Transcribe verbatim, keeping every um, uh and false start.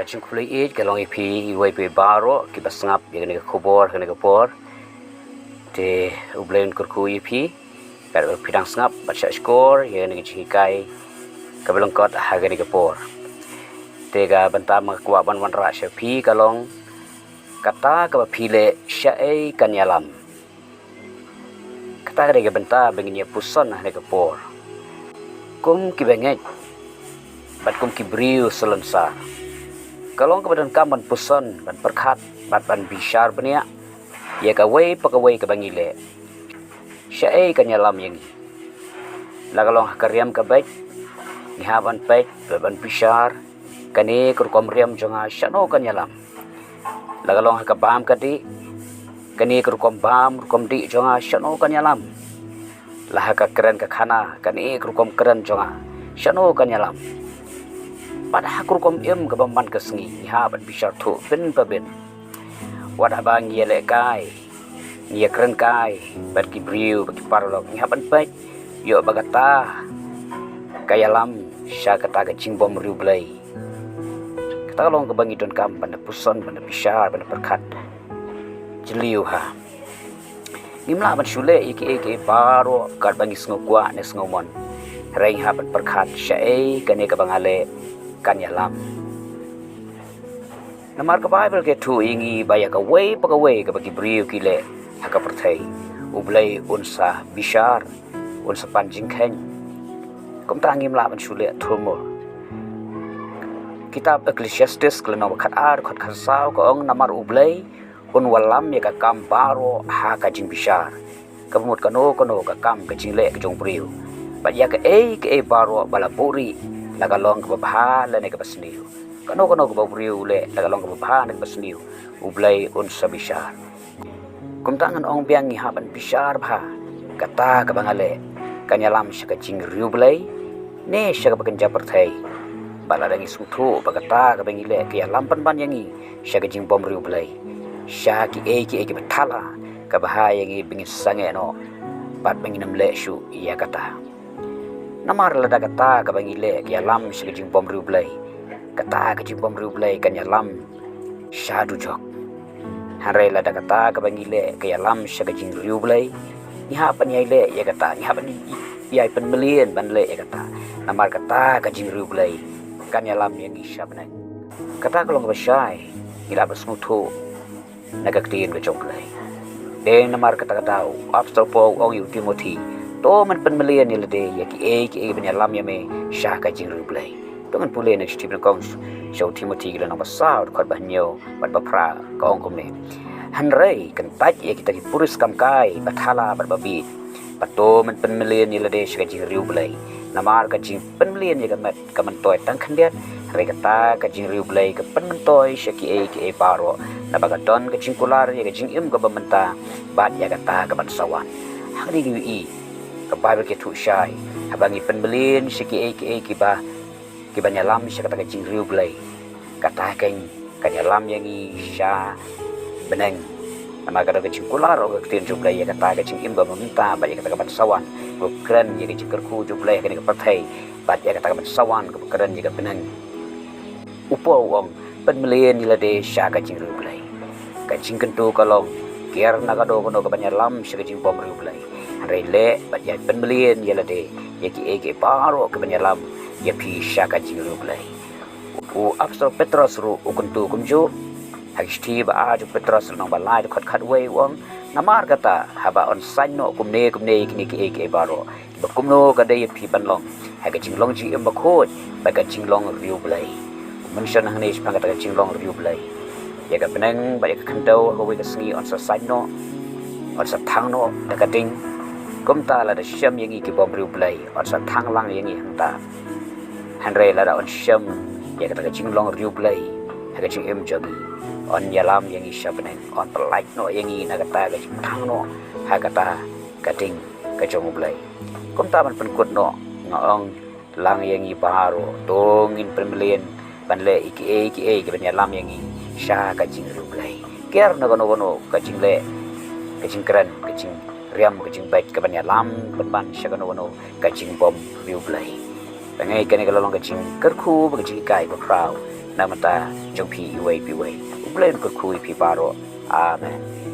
Jingkhublei ïeit ka long ïa phi iwei pa iwei baroh kiba sngap ïa kane ka khubor ha kane ka por. Te U Blei un kyrkhu ïa phi katba phi dang sngap bad shahshkor ïa kane ka jinghikai kaba lyngkot ha kane ka por. Te ka bynta ba nga kwah ban wanrah sha phi ka long, kata kaba phi leh shaei kan ïalam. Kata ka dei ka bynta ba ngin ïa puson ha kane ka por kum kiba ngeit bad kum ki briew salonsar. Ka long kaba donkam ban puson, ban pyrkhat bad ban bishar bniah ïa kawei pa kawei kaba ngi leh. Shaei kan ïalam ïa ngi? La ka long ha ka riam ka beit, ngi hap ban peit bad ban bishar, kane ka rukom riam jong nga shano kan ïalam? La ka long ha ka bam ka dih, kane ka rukom bam rukom dih jong nga shano kan ïalam? La ha ka kren ka khana, kane ka rukom kren jong nga shano kan ïalam? Bad ha ka rukom im kaba man ka sngi, ngi hap ban bishar thuh bin pa bin. Wat haba ngi ïalehkai, ngi ïakren kai bad ki briew bad ki paralok, ngi hap ban peit ïoh ba kata ka ïalam sha kata ka jingbymriewblei. Kata ka long kaba ngi donkam ban da puson, ban da bishar, ban da pyrkhat jylliew ha. Ngim lah ban shu leh ïa kiei kiei baroh katba ngi sngew kwah ne sngew mon. Hynrei ngi hap ban pyrkhat, shaei kane kaba nga leh kan ïalam? Namar ka Baibl ka ïathuh ïa ngi ba ïa kawei pa kawei kaba ki briew ki leh ha ka pyrthei, U Blei un sa bishar, un sa pan jingkheiñ. Kumta ngim lah ban shu leh thurmur. Kitab Ecclesiastes ka lynnong ba khatar, dkhot khatsaw ka ong, namar U Blei un wallam ïa ka kam baroh ha ka jingbishar, kaba mut kano kano ka kam ka jingleh ka jong u briew. Bad ïa kaei kaei baroh ba la buhrieh, la ka long kaba bha lane kaba sniew, kano kano kaba u briew u leh, la ka long kaba bha ne kaba sniew, U Blei un sa bishar. Kumta ngan ong biang, ngi hap ban bishar bha, kata kaba nga leh kan ïalam sha ka jingriewblei ne sha kaba kynja pyrthei? Bad lada ngi sngewthuh ba kata kaba ngi leh ka ïalam pynban ïa ngi sha ka jingbymriewblei, sha kiei kiei kiba thala, ka bha ïa ngi ba ngin sangeh noh bad ba ngin ym leh shuh ïa kata. Namar lada kata kaba ngi leh ka ïalam sha ka jingbymriewblei, kata ka jingbymriewblei kan ïalam sha dujok. Hynrei lada kata kaba ngi leh ka ïalam sha ka jingriewblei, ngi hap ban ïai leh ïa kata, ngi hap ban ïai pynmlien ban leh ïa kata. Namar kata ka jingriewblei kan ïalam ïa ngi sha bneng. Kata ka long kaba shai, ngi lah ban sngewthuh na ka ktien ka jong U Blei. Dei namar kata ka daw u apostol Paul u ong ïa u Timothi, to men pynmlien ïa lade ïa kiei kiei ban ïalam ïa me sha ka jingriewblei. To ngan pule na ka shithi ba nyngkong sha u Timothi ka lynnong ba saw, dkhot ba hynñiew bad ba phra, ka ong kumne: Hynrei kyntait ïa kita ki puriskam kai ba thala bad ba bieit, bad to men pynmlien ïa lade sha ka jingriewblei. Namar ka jingpynmlien ïa ka met ka myntoi tang khyndiat, hynrei kata ka jingriewblei ka pynmyntoi sha kiei kiei baroh, naba ka don ka jingkular ïa ka jingim kaba mynta bad ïa kata kaban sa wan. Hangne ngi ïohi ka Baibl ka ïathuh shai, haba ngi pynmlien sha kiei kiei kiba, kiban ïalam sha kata ka jingriewblei, kata kan, kan ïalam ïa ngi sha bneng. Namar ka don ka jingkular, ong ka ktien jong U Blei, ïa kata ka jingim kaba mynta bad ïa kata kaban sa wan. Ka kren ïa ka jingkyrkhu jong U Blei ha kane ka pyrthei bad ïa kata kaban sa wan, ka kren ïa ka bneng. U Paul u ong, pynmlien ïa lade sha ka jingriewblei. Ka jingkyntu ka long, kiar na kano kano kaban ïalam sha ka jingbymriewblei, hynrei leh bad ïa pynmlien ïa lade ïa kiei kiei baroh kiban ïalam ïa phi sha ka jingriewblei. U apostol Petros ruh u kyntu kumjuh. Ha ka shithi ba ar jong u Petros, lynnong ba lai, dkhot khatwei, u ong, namar kata, haba yn saiñ noh kumne kumne ïa kine kiei kiei baroh, ba kumno ka dei ïa phi ban long ha ka jinglong jingim bakhuid bad ka jinglong riewblei? U mention hangne shaphang kata ka jinglong riewblei. Ïa ka bneng bad ïa ka khyndew ha kawei ka sngi yn sa saiñ noh, yn sa thang noh da ka ding. Kumta lada shem ïa ngi ki bym riewblei, yn sa thang lang ïa ngi hangta. Hynrei lada yn shem ïa kata ka jinglong riewblei ha ka jingim jong ngi, yn ïalam ïa ngi sha bneng, yn pyllait noh ïa ngi na kata ka jingthang noh ha kata ka ding ka jong U Blei. Kumta ban pynkut noh, nga ong lang ïa ngi baroh, to ngin pynmlien ban leh ïa kiei kiei kiban ïalam ïa ngi sha ka jingriewblei. Kiar na kano kano ka jingleh, ka jingkren, ka jingriam, ka jingbeit kaban ïalam pynban sha kano kano ka jingbym riewblei. Nga ngeit kane ka la long ka jingkyrkhu bad ka jinghikai bakhraw na ka bynta jong phi iwei pa iwei. U Blei un kyrkhu ïa phi baroh. Amen.